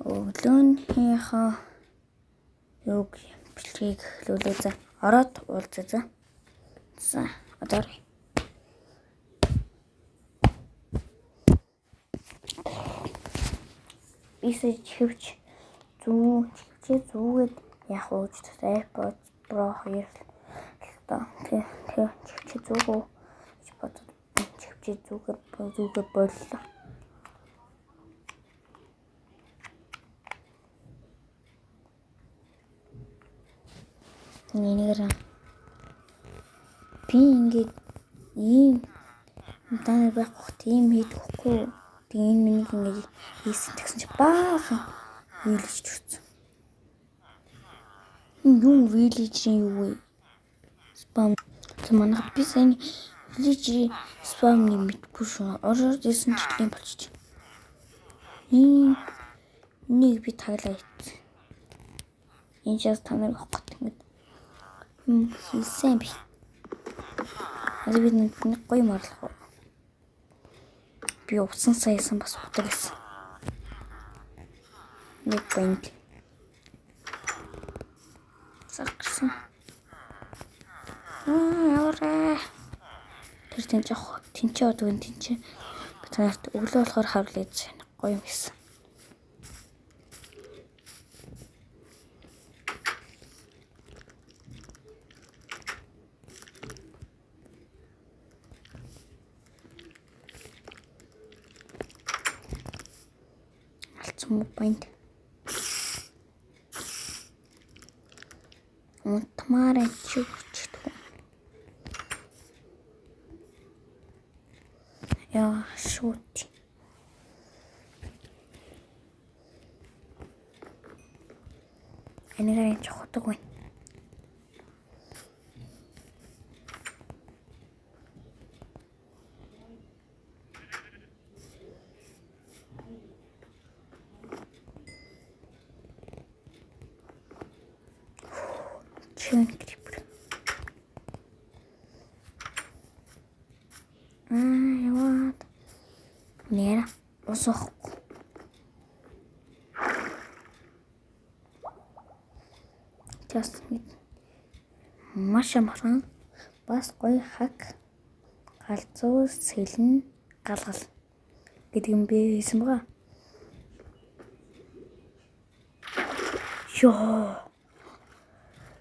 Өглөөнийхөө юуг бичлэгийг эхлүүлээ за. Ороод уулзаа за. За одоо би сая чихвч зүү чихвчээ зүүгээд яах вэ гэж AirPods Pro 2 л доо. Тэгээ чихвчээ зүүгөө гэж бодод чихвчээ зүүгээ боллоо. Энийгээр би ингээд ийм таа байхгүй тийм хийдэгхгүй. Тэгээ энэ миний ингээд хийсэн тэгсэн чи баахан вилэж төрсөн. Юу вилежийн юу вэ? Спам. Тэг манайх би сайн вилежийн спамны мэдгүй шүү. Ороод ирсэн чиглэлийн болчих. Нэг би таглаа ицсэн. Энэ чаас та нар авах гот ингээд хийсэн би. Одоо бид нэг гоё марлах уу? Би усан саясан бас удаг гэсэн. Нэг банд. Загсан. Яваарай. Тэр тэнцээ тэнцээ одгүй тэнцээ. Би танарт өглөө болохоор харуулъя гэж гоё юм гэсэн. Алдсан банд. Унтмаар чи өчтгөө. Яа шууд. Энэгээр энэ чухдаг байна. Чөн крипер. Яваад. Нэр усахгүй. Тэс маш амархан бас гоё хак галзуу сэлэн галгал гэдэг юм би хийсэн байгаа. Йоо.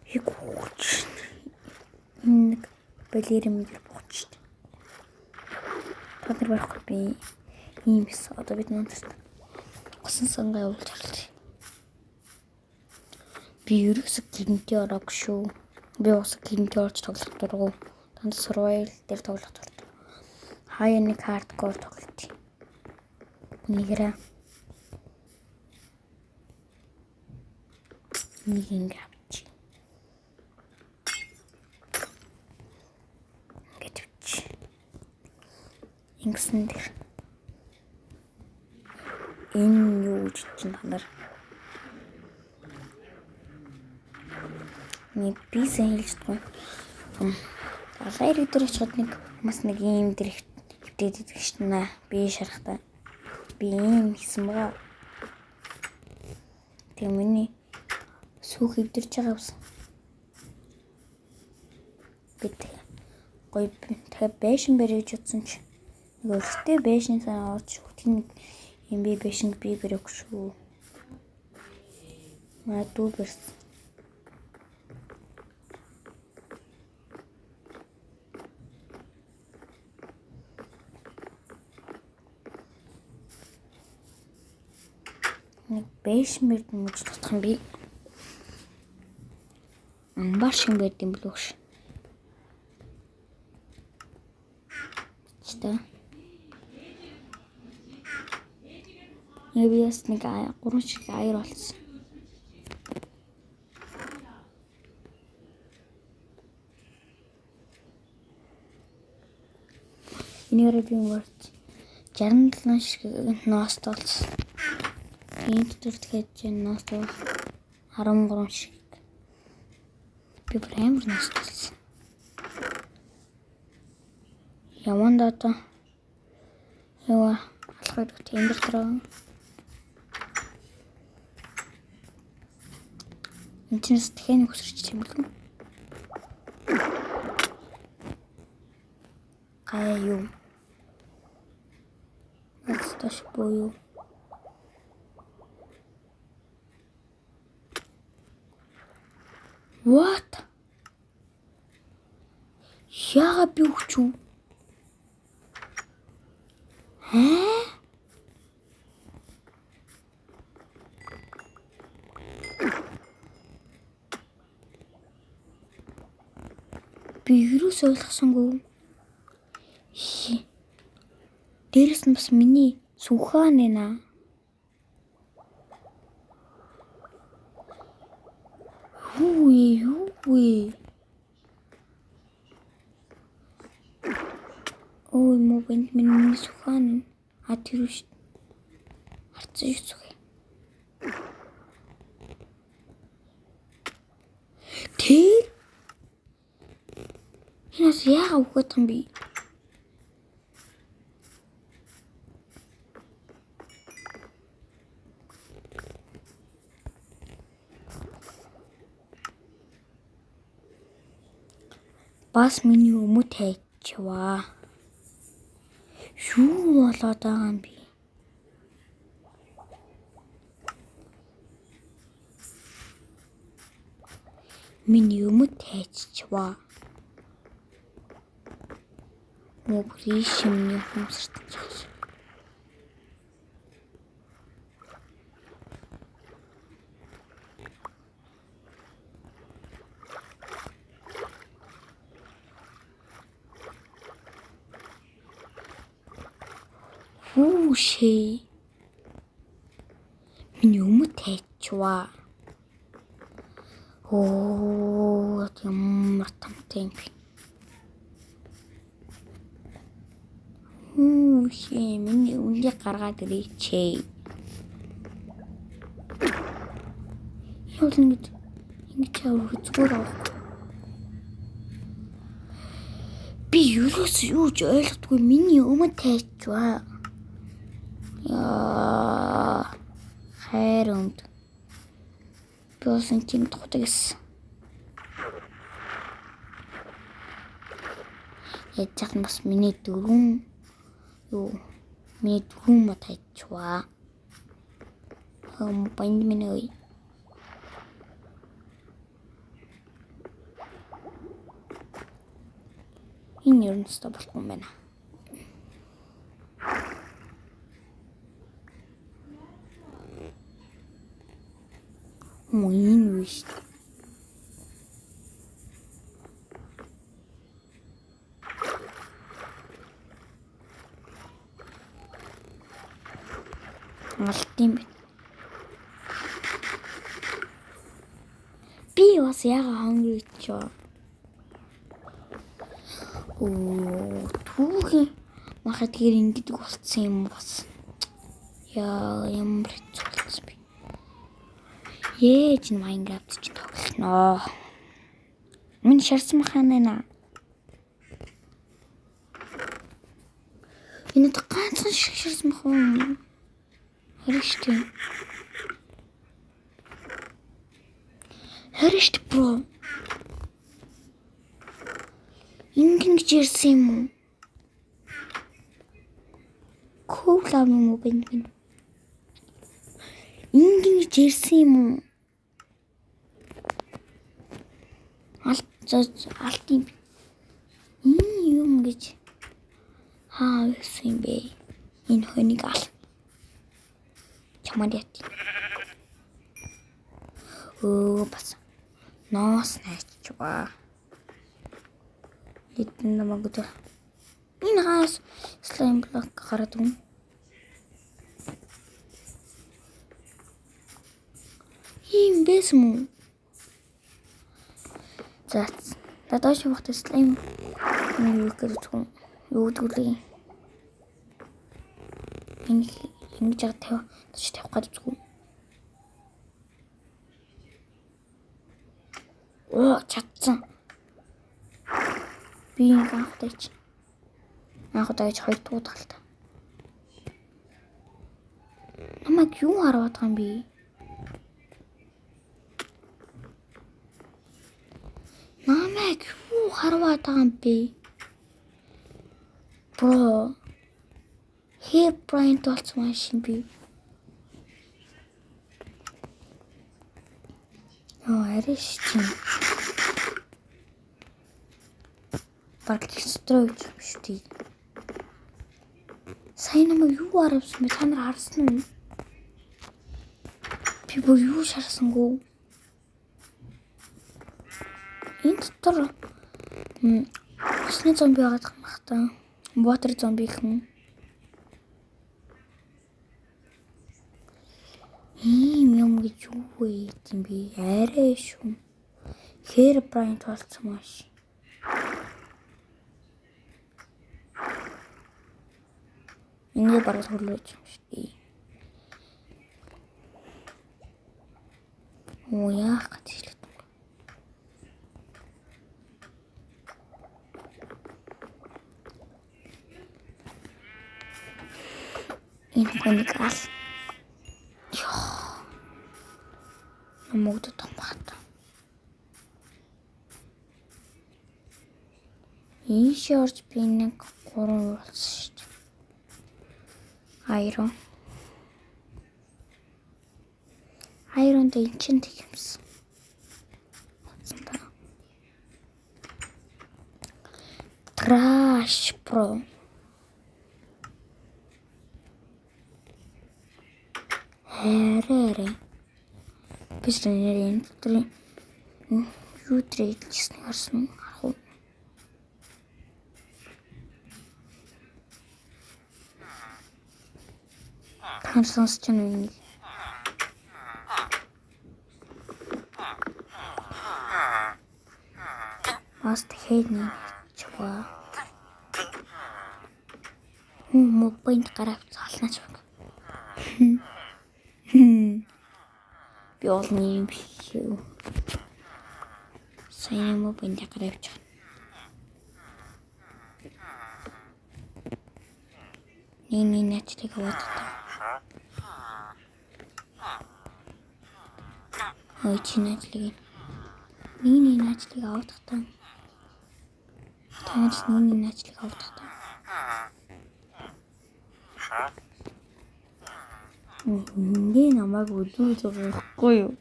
Их хууч. Нэг балерин мэр бууч. Та нар барахгүй би ийм эс. Одоо бид нандт усан сангаа явуулж харлаа. Би ерөөсө гинтэй ороог шүү. Би ус гинтэй орж тоглох дургу. Дандаа survival дээр тоглох дуртай. Хаяа нэг hardcore тоглолт. Нэгрээ. Нэг ингэ авчи. Ингээд авчи. Ингэсэн дээр. Энэ юу гэж чинь та нар. Нэг би сайн хэлж чадахгүй. Далайн ирэг дээр очиход нэг хүмүүс нэг ийм дээр хөвтөд идэг шнэ. Би шарахтаа. Би ийм хийсэн байгаа. Тэгээ миний сүүх эвдэрч байгаа юмсан. Би гоё тэгээ байшин барь гэж утсан чи нэг өртөө байшин санаа орж хөтгийн нэг юм би байшин би бариаг шүү. Маа дүү барьсан. Нэг байшин барьд юм гэж бодох юм би. Амбар шиг байд юм билүү ш. Чта. Би бас нэг 3 шиг аяр болсон. Энийгээр би мөрч 67 шиг ноос толсон. Энэ дотор тэгэхээр ноос 13 шиг. Би бүр амар ноос толсон. Яманд одоо яа алхаад өгт энэ дотор. Энд чинээс дахиад нэг өсөрч юм бэлгүй. Гай юу? Насташ буюу. What? Яага би өгч үү? Хэ? Би юус ойлгосонгүй. Дээрэс нь бас миний сүхаа нэ. Юу вэ? Юу вэ? Ой, мó бэнд миний сүхаа нэ. А тэр үш. Харцсан шүү сүхээ. Тэр Энэ бас яага өгöd юм бэ? Бас миний өмд хайчваа. Юу болоод байгаа юм бэ? Миний өмд хайчваа. Мөбрий шимний хүмсэртэж байгаа. Хүүшээ. Миний өмд хайчваа. Оо, ямар тамтай юм бэ? Хүүшээ, миний үннийг гаргаад ирээч. Юу л ингэж ингэж авах зүгээр авахгүй. Би юус юу ч ойлгохгүй миний өмд хайчваа. Яа. Хайр өмд. Би бас энэ тийм тухтай гэсэн. Яаж яах нь бас миний дөрвөн юу миний дөрвөн мод хайчваа. Банд минь ой. Энэ ер нь өстой болохгүй юм байна. Мөн энэ юу шүү дээ. Алт юм бэ. Би бас яага hungry ч. Оо, түүхийн махад тэр ингэдэг болцсон юм бас. Яа, ямар хэцүү болсон бэ. Ээж нь Minecraft ч тоглоно. Минь шарсан махана нэ. Энэ ганцхан шиг шарсан мах уу? Харин штэ. Харин штэ бро. Ингэн гэж ярьсан юм уу? Кола юм уу бэн бэн. Ингэн гэж ярьсан юм уу? Алт юм. Энэ юм гэж хаа гэсэн юм бэ? Энэ хонийг ал. Чамаар яат. Бас ноос найчваа. Хэдэн намайг өдөр. Энэ хаас slime block гараад өгнө. Ийм байсан мүү? За, доош явахдаа slime юу гэж үзэх юу гэдэг лээ. Энэ ингэж яагаад тавь доош тавих гэж үзэх үү? Оо, чадсан. Би ингэ анх удаа чи. Анх удаа гэж хоёр дахь удаа л та. Намайг юу харуулдаг юм бэ? Намайг юу харваад байгаа юм бэ? Bro. Herobrine болсон машин би. Оо, арай шин. Баг destroy гэж юм шүү дээ. Сайн намайг юу харавсан бэ? Та нар харсан уу? Би бүр юу шарсангүй. Энэ дотор усны зомби байгаад юм бах та. Water зомби гэх юм. Ийм юм гэж юу вэ юм бэ? Арай шүү. Herobrine болсон маш. Ингээ бараг хөрлөөж юм шүү дээ. Оо, яах гэж хэлээд юм. Энэ хүнийг ал. Йоо. Намууд том хат. Ийшээ орж би нэг 3 болсон шүү дээ. Iron. Iron дээр эн чинь тэг юмсан. Утсан та. Trash bro. Арай. Би ч нэр энэ дотор юу трейдлжсэн харсан уу? Харах уу? Та сонсч байна уу энийг? Бас дахиад нэг чаваа. Мобайнд гараа авч алнаач баг. Би бол нэг юм шүү. Сайн мобайнд гараа авч. Нэг нэг начлыг аваад та. Ой, чи начлыг. Нэг нэг начлыг аваад та. Танаас нэг нэг начлыг аваад та. Ингээ намайг өлөөж байгаа байхгүй юу?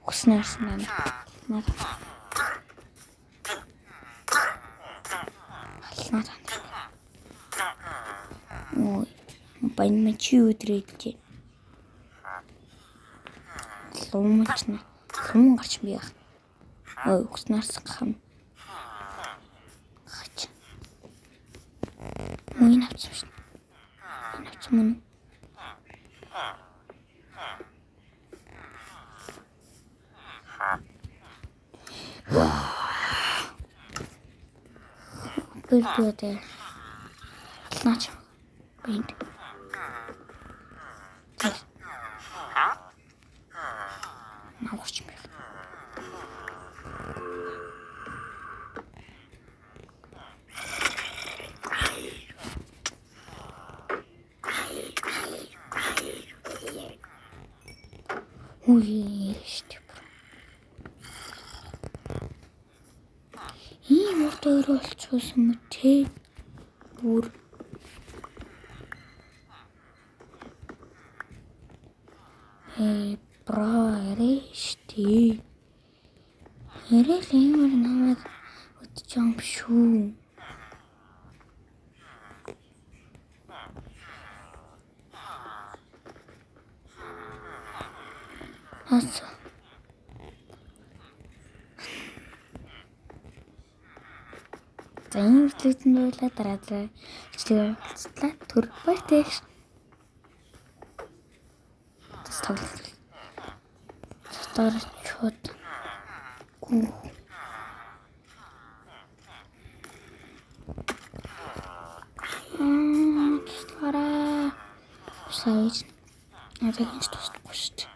Уснаарсан байна. Наад. Алнаа та. Ой, баян мань чи юу өдрөөд чи. Лумч на. Луман гарч би яах. Ой, уснаарсан гам. Хач. Ой, энэ авсан шүү. Энэ авсан мөн. Бэлдээ. Алнаач. Бэнд. Наварч юм байна. Үгүй шүү дээ. Ийм урт өөрөө болчихсон юм те. Бүр bro, арай штэ. Арай л иймэр намайг өдөж байгаа юм шүү. Ас. За, энэ бичлэгт байлаа, дараа бичлэгээр уулзлаа. Түр баяртай. Тэс тоглол. Дотор чууд гүү. Туслаарай. Туслаа гэж. Надад хийж туслахгүй шүү дээ.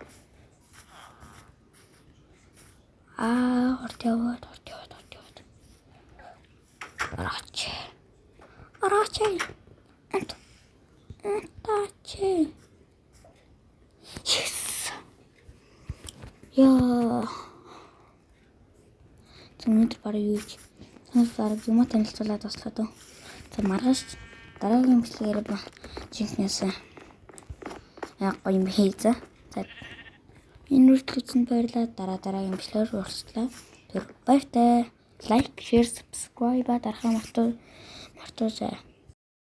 Аа, урт яваад, урт яваад, урт яваад. Орооч. Орооч. Энт. Энтаач. Yes. Яа. За, өнөөдөр бараг юу ч танаас бараг юм танилцуулаад баслаа дөө. За, маргааш дараагийн бичлэгээр жинхнээс яг гоё юм хий за. За, энэ хүртэл үзсэнд баярлалаа. Дараа дараагийн бичлэгээр уулзлаа. Тэр баяртай. Like, share, subscribe дарахаа мартуужаа.